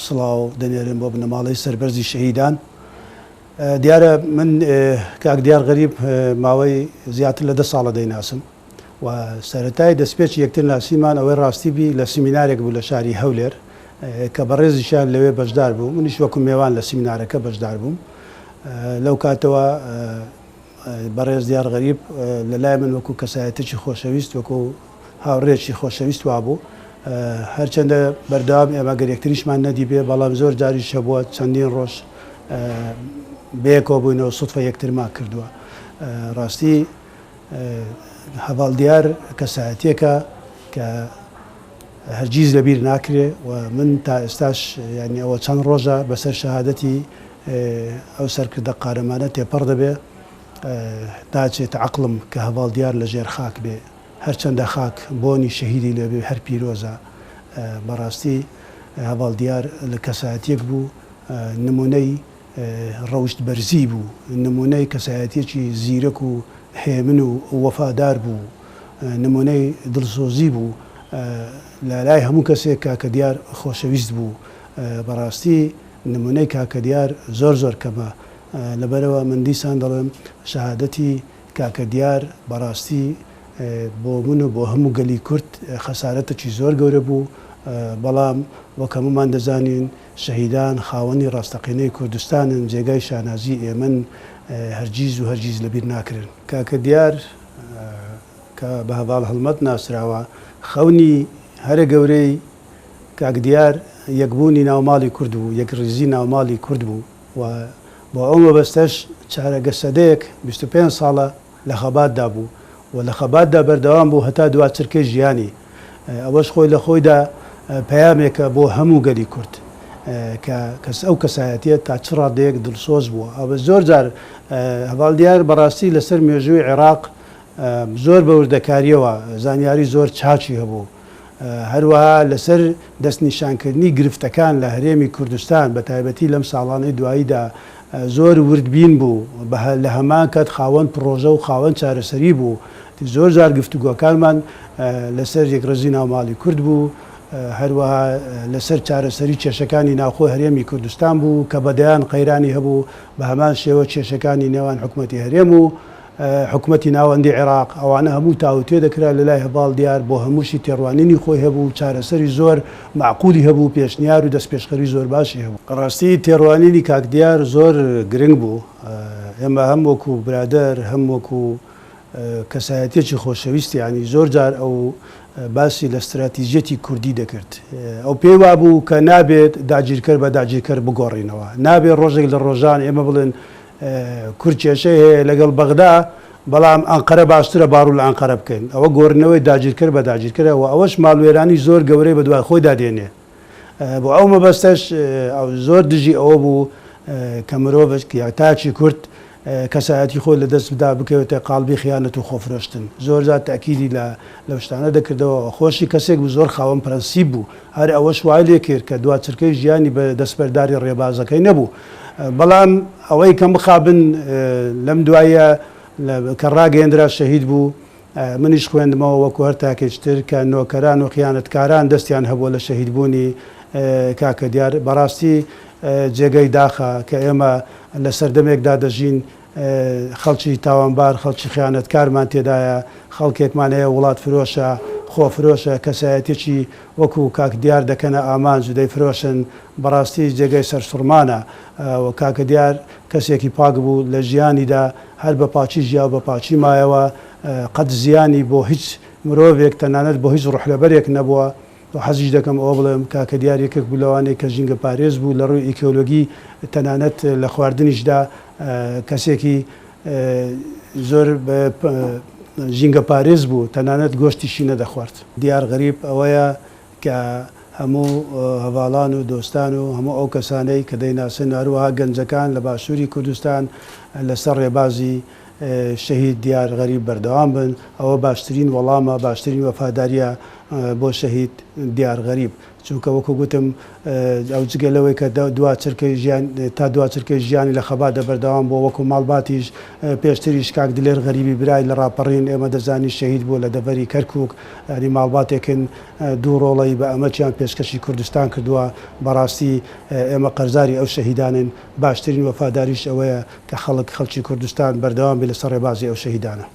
سڵاو دەنێرم بۆ بنەماڵەی سەربەرزی شەهیدان. دیارە من کاک دیار غەریب ماوەی زیاتر لە دە ساڵە دەیناسم و سەرەتای دەستپێکی یەکتر ناسینمان ئەوەی ڕاستی بی لە سیمینارێک بوو لە شاری هەولێر کە بەڕێزیشیان لەوێ بەشدار بوو، منیش وەکو مێوان لە سیمینارەکە بەشدار بووم. لەو کاتەوە بەڕێز دیار غەریب لە لای من وەکو کەسایەتێکی خۆشەویست، وەکو هاوڕێیەکی خۆشەویست وابوو. هەرچەندە بەردەوام ئێمە گەر یەکتریشمان نەدیبێ، بەڵام زۆر جاریش هەبووە چەندین ڕۆژ بەیەکەوە بووینەوە سوتفە یەکترمان کردووە. ڕاستی هەڤاڵ دیار کەسایەتیەکە کە هەرگیز لەبیر ناکرێ و من تا ئێستاش یانی ئەوە چەند ڕۆژە بەسەر شەهادەتی ئەو سەرکردە قارەمانە تێپەڕ دەبێ ناچێتە عەقڵم کە هەڤاڵ دیار لە ژێر خاک بێ هەرچەندە خاک بۆنی شەهیدی لێ بێ هەر پیرۆزە بەڕاستی هەڤاڵ دیار لە کەسایەتیەک بوو نمونەی ڕەوشت بەرزی بوو، نموونەی کەسایەتیەکی زیرەک و هێمن و وەفادار بوو، نموونەی دڵسۆزی بوو، لە لای هەموو کەسێک کاکە دیار خۆشەویست بوو، بەڕاستی نموونەی کاکە دیار زۆر زۆر کەمە، لەبەرئەوە من دیسان دەڵێم شەهادەتی کاکە دیار بەڕاستی بۆ من و بۆ هەموو گەلی کورد خەسارەتەکی زۆر گەورە بوو، بەڵام وەک هەموومان دەزانین شەهیدان خاوەنی ڕاستەقینەی کوردستانن، جێگای شانازی ئێمەن، هەرگیز و هەرگیز لەبیر ناکرێن. کاکە دیار کە بە هەڤاڵ هەڵمەت ناسراوە، خەونی هەرە گەورەی کاک دیار یەکبوونی ناوماڵی کورد بوو، یەکڕیزی ناوماڵی کورد بوو و بۆ ئەو مەبەستەش چارەگە سەدەیەک، 25 ساڵە، لە خەباتدا بوو و لە خەباتدا بەردەوام بوو هەتا دوا چرکەی ژیانی، ئەوەش خۆی لە خۆیدا پەیامێکە بۆ هەموو گەلی کورد کە کەس ئەو کەسایەتیە تا چ ڕادەیەک دڵسۆز بووە. ئەوە زۆر جار هەڤاڵ دیار بەڕاستی لەسەر مێژووی عێراق زۆر بە وردەکارییەوە زانیاری زۆر چاکی هەبوو. هەروەها لەسەر دەستنیشانکردنی گرفتەکان لە هەرێمی کوردستان بە تایبەتی لەم ساڵانەی دواییدا زۆر وردبین بوو، لە هەمان کات خاوەن پڕۆژە و خاوەن چارەسەری بوو. زۆر جار گفتوگۆکانمان لەسەر یەکڕیزی ناو ماڵی کورد بوو، هەروەها لەسەر چارەسەری کێشەکانی ناوخۆی هەرێمی کوردستان بوو کە بە دەیان قەیرانی هەبوو، بە هەمان شێوە کێشەکانی نێوان حکومەتی هەرێم و حکومەتی ناوەندی عێراق، ئەوانە هەموو تاوتوێ دەکرا لەلای هەڤاڵ دیار بۆ هەمووشی تێڕوانینی خۆی هەبوو، چارەسەری زۆر مەعقولی هەبوو، پێشنیار و دەستپێشخەری زۆر باشی هەبوو. ڕاستی تێڕوانینی کاک دیار زۆر گرنگ بوو، ئێمە هەم وەکو برادەر هەم وەکو کەسایەتیەکی خۆشەویست یانی زۆر جار ئەو باسی لە ستراتیژیەتی کوردی دەکرد، ئەو پێی وابوو کە نابێت داگیرکەر بە داگیرکەر بگۆڕینەوە، نابێت ڕۆژێک لە ڕۆژان ئێمە بڵێن کورد کێشەی هەیە لەگەڵ بەغدا، بەڵام ئەنقەرە باشترە با ڕوو لە ئەنقەرە بکەین. ئەوە گۆڕینەوەی داگیرکەر بە داگیرکەرە و ئەوەش ماڵوێرانی زۆر گەورەی بەدوای خۆیدا دێنێ. بۆ ئەو مەبەستەش ئەو زۆر دژی ئەوە بوو کە مرۆڤ یا تاکی کورد کەسایەتی خۆی لەدەست بدا بکەوێتە قاڵبی خیانەت و خۆفرۆشتن. زۆر جار تەئکیدی لە لەو شتانە دەکردەوە. خۆشی کەسێک بوو زۆر خاوەن پرەنسیپ بوو. هەر ئەوەش وای لێکرد کە دوا چرکەی ژیانی بە دەستبەرداری ڕێبازەکەی نەبوو. بەڵام ئەوەی کە مخابن لەم دواییە کە ڕاگەیەندرا شەهید بوو، منیش خوێندمەوە وەکو هەر تاکێکی تر کە نۆکەران و خیانەتکاران دەستیان هەبووە لە شەهیدبوونی کاکە دیار. بەڕاستی جێگەی داخە کە ئێمە لە سەردەمێکدا دەژین خەڵکی تاوانبار، خەڵکی خیانەتکارمان تێدایە، خەڵکێکمان هەیە وڵاتفرۆشە، خۆفرۆشە، کەسایەتیەکی وەکو کاک دیار دەکەنە ئامانج و دەیفرۆشن، بەڕاستی جێگەی سەرسوڕمانە و کاکە دیار کەسێکی پاک بوو لە ژیانیدا هەر بە پاکی ژیا و بە پاکی مایەوە، قەت زیانی بۆ هیچ مرۆڤێک تەنانەت بۆ هیچ ڕۆحلەبەرێک نەبووە و حەزیش دەکەم ئەوە بڵێم کاکە دیار یەکێک بوو لەوانەی کە ژینگەپارێز بوو لە ڕووی ئیکۆلۆگی تەنانەت لە خواردنیشدا کەسێکی زۆر ژینگەپارێز بوو تەنانەت گۆشتیشی نەدەخوارد. دیار غەریب ئەوەیە کە هەموو هەڤاڵان و دۆستان و هەموو ئەو کەسانەی کە دەیناسن و هەروەها گەنجەکان لە باشووری کوردستان لەسەر ڕێبازی شەهید دیار غەریب بەردەوام بن، ئەوە باشترین وەڵامە، باشترین وەفادارییە بۆ شەهید دیار غەریب. چونکە وەکو گوتم ئەو جگە لەوەی کە دوا چرکەی ژیان تا دوا چرکەی ژیانی لە خەباتدا بەردەوام بووە، وەکو ماڵباتیش پێشتریش کاک دلێر غەریبی برای لە ڕاپەڕین ئێمە دەزانین شەهید بووە لە دەڤەری کەرکوک، یانی ماڵباتێکن دوو ڕۆڵەی بە ئەمەکیان پێشکەشی کوردستان کردووە، بەڕاستی ئێمە قەرزاری ئەو شەهیدانەین، باشترین وەفاداریش ئەوەیە کە خەڵک خەڵکی کوردستان بەردەوام بێت لەسەر ڕێبازی ئەو شەهیدانە.